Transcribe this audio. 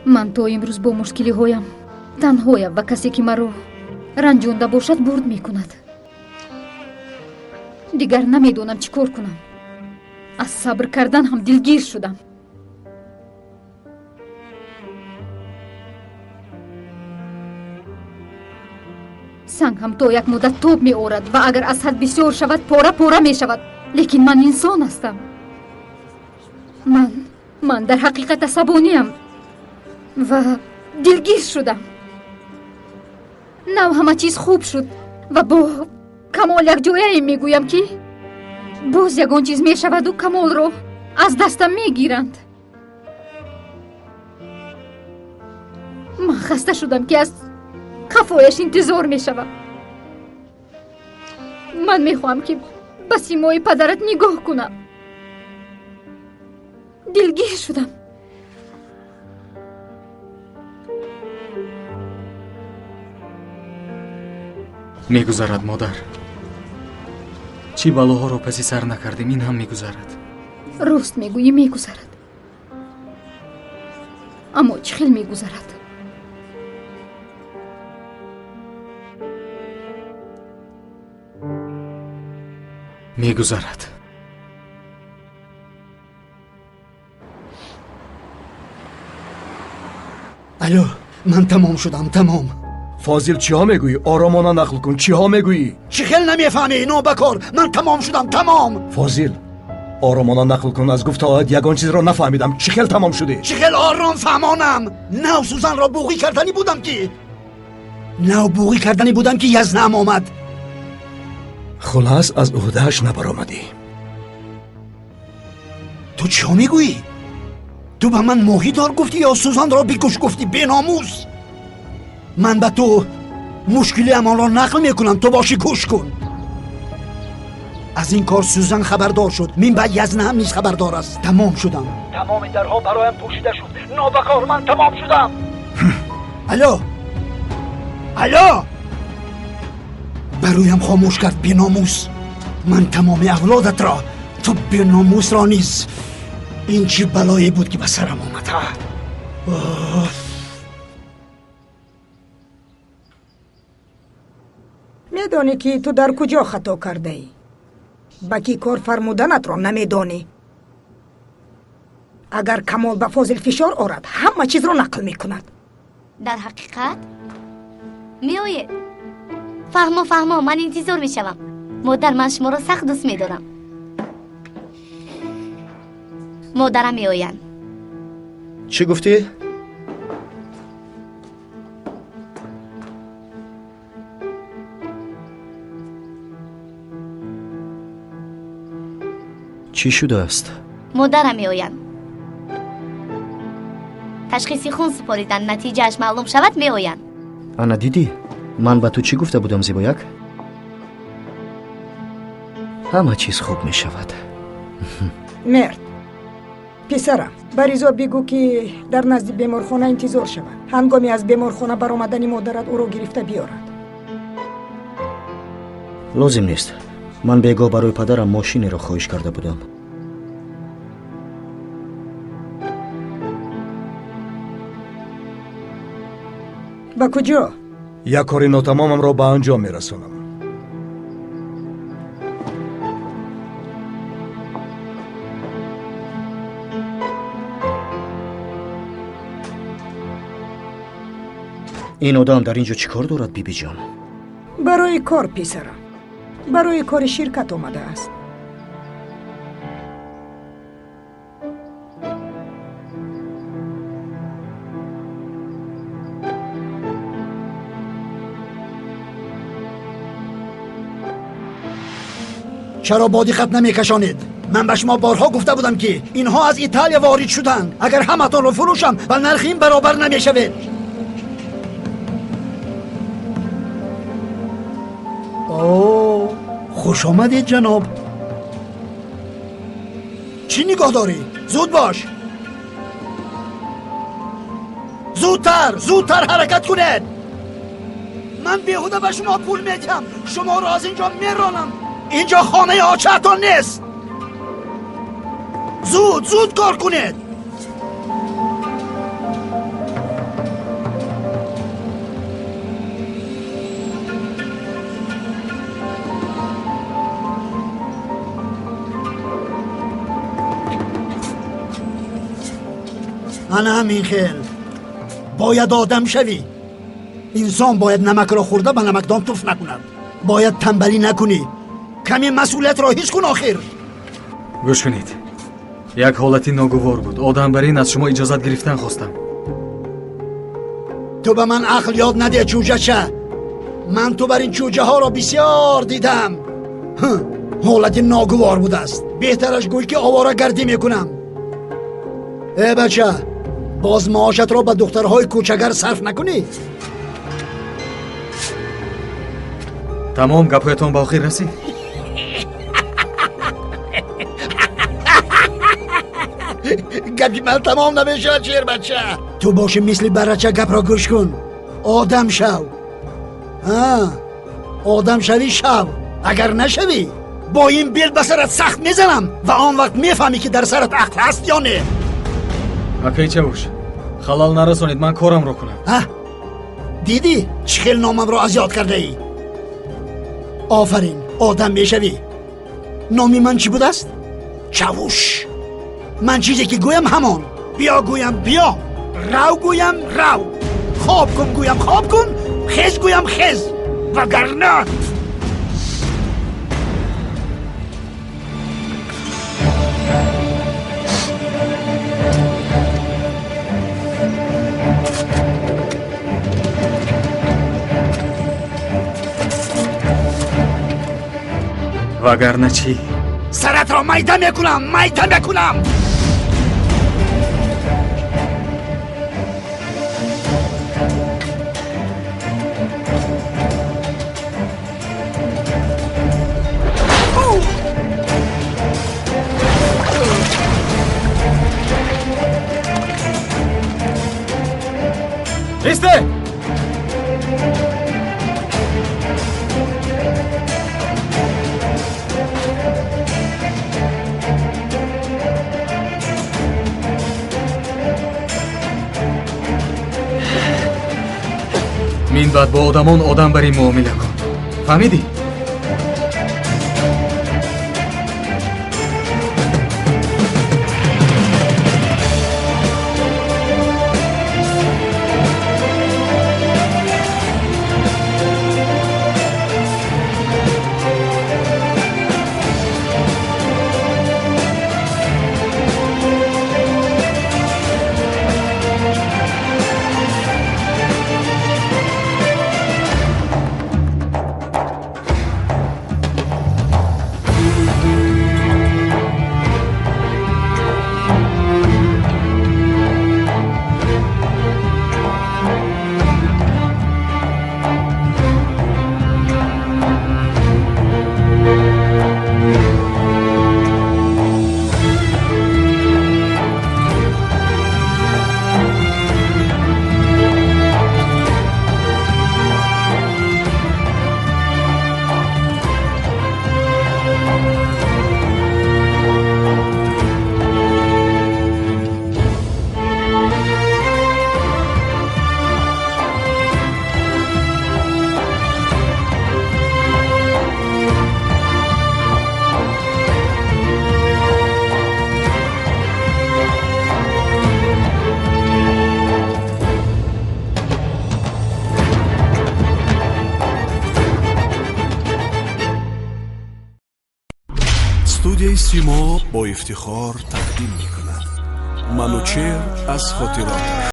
Ман то имрӯз бо мушкилиҳоям танҳоям ва касе ки маро ранҷонда бошад бурд мекунад. Дигар намедонам чӣ кор кунам. Аз сабр кардан ҳам дилгир шудам. Санг ҳам то як муддат тоб меорад ва агар аз ҳад бисёр шавад пора пора мешавад. Лекин ман инсон ҳастам. Ман дар ҳақиқат асабониям ва дилгир шудам. Нав ҳама чиз хуб шуд ва бо Камол якҷояе мегӯям ки боз ягон чиз мешаваду Камолро аз дастам мегиранд. Ман хаста шудам ки аз қафояш интизор мешавам. Ман мехоҳам ки ба симои падарат нигоҳ кунам. Дилгир шудам. Мегузарад, модар. Чӣ балоҳоро паси сар накардем, ин ҳам мегузарад. Рост мегӯӣ, мегузарад. Аммо чӣ хел мегузарад? Мегузарад. Алло, ман тамом шудам, тамом. Фозил, чиҳо мегӯӣ? Оромона нақл кун, чиҳо мегӯӣ? Чӣ хел намефаҳмӣ, нобакор? Ман тамом шудам, тамом. Фозил, оромона нақл кун, аз гуфтаҳоят ягон чизро нафаҳмидам. Чӣ хел тамом шудӣ? Чӣ хел ором фаҳмонам? Нав Сузанро буғӣ карданӣ будам ки нав буғӣ карданӣ будам ки язнам омад. Хулас, аз уҳдааш набаромадӣ. Ту чиҳо мегӯӣ? Ту ба ман моҳидор гуфтӣ ё Сузанро бикуш гуфтӣ, беномус? Ман ба ту мушкилиамонро нақл мекунам, ту бошӣ гӯш кун. Аз ин кор Сузан хабардор шуд, мин баъд язнаам низ хабардор аст. Тамом шудам. Тамоми дарҳо бароям пӯшида шуд. Нобакор, ман тамом шудам. Алло, алло! Бароям хомӯш кард, беномус. Ман тамоми авлодатро, ту беномусро низ. Ин чӣ балое буд ки ба сарам омад? Медонӣ ки ту дар куҷо хато кардаӣ? Ба кӣ кор фармуданатро намедонӣ. Агар Камол ба Фозил фишор орад, ҳама чизро нақл мекунад. Дар ҳақиқат меоед. Фаҳмо, фаҳмо, ман интизор мешавам. Модар, ман шуморо сахт дӯст медорам. Модарам меоянд. Чӣ гуфтӣ? Чӣ шудааст? Модарам меоянд. Ташхиси хун супоридан, натиҷааш маълум шавад, меоянд. Ана дидӣ, ман ба ту чӣ гуфта будам, Зебояк? Ҳама чиз хуб мешавад. Мерд, писарам, ба Ризо бигӯ ки дар назди беморхона интизор шавад. Ҳангоми аз беморхона баромадани модарат ӯро гирифта биёрад. Лозим нест. Ман бегоҳ барои падарам мошинеро хоҳиш карда будам. Ба куҷо? Як кори нотамомамро ба анҷом мерасонам. Ин одам дар ин ҷо чӣ кор дорад, бибиҷон? Барои кор, писарам. Барои кори ширкат омадааст. Чаро бо диққат намекашонед? Ман ба шумо борҳо гуфта будам ки инҳо аз Италия ворид шуданд. Агар ҳаматонро фурӯшам, ба нархи ин баробар намешавед. О, хуш омадед, ҷаноб. Чӣ нигоҳ дорӣ? Зуд бош. Зудтар, зудтар ҳаракат кунед. Ман беҳуда ба шумо пул медиҳам. Шуморо аз ин ҷо меронам. Ин ҷо хонаи очаатон нест. Зуд, зуд кор кунед. Мана ҳамин хел бояд одам шавӣ. Инсон бояд намакро хӯрда ба намакдон туф накунад. Бояд танбалӣ накунӣ. Каме масъулиятро ҳис кун охир. Гӯш кунед, як ҳолати ногувор буд. Одам бар ин аз шумо иҷозат гирифтан хостам. Ту ба ман ақл ёд надеҳ, чӯҷача. Ман ту бар ин чӯҷаҳоро бисёр дидам. Ҳолати ногувор будааст. Беҳтараш гӯй ки овора гардӣ мекунам. Э бача, боз маошатро ба духтарҳои кӯчагар сарф накунӣ. Тамом, гапҳоятон ба охир расид? Гапи ман тамом намешавад, шербача. Ту боши мисли барача гапро гӯш кун. Одам шав. Одам шавӣ, шав. Агар нашавӣ, бо ин бел ба сарат сахт мезанам ва он вақт мефаҳмӣ, ки дар сарат ақл ҳаст ё не. Акаи Чавуш, халал нарасонед, ман корамро кунам. Дидӣ, чӣ хел номамро аз ёд кардаӣ? Офарин, одам мешавӣ. Номи ман чӣ будааст? Чавуш. Ман чизе ки гӯям, ҳамон. Биё гӯям, биё, рав гӯям, рав, хоб кун гӯям, хоб кун, хез гӯям, хез, вагарна Вагарна чӣ? Саратро майда мекунам, майда мекунам. Исте! Мин баъд бо одамон одам бар ин муомила кун, фаҳмидӣ? Студияи Симо бо ифтихор тақдим мекунад. Манучер аз хотироташ.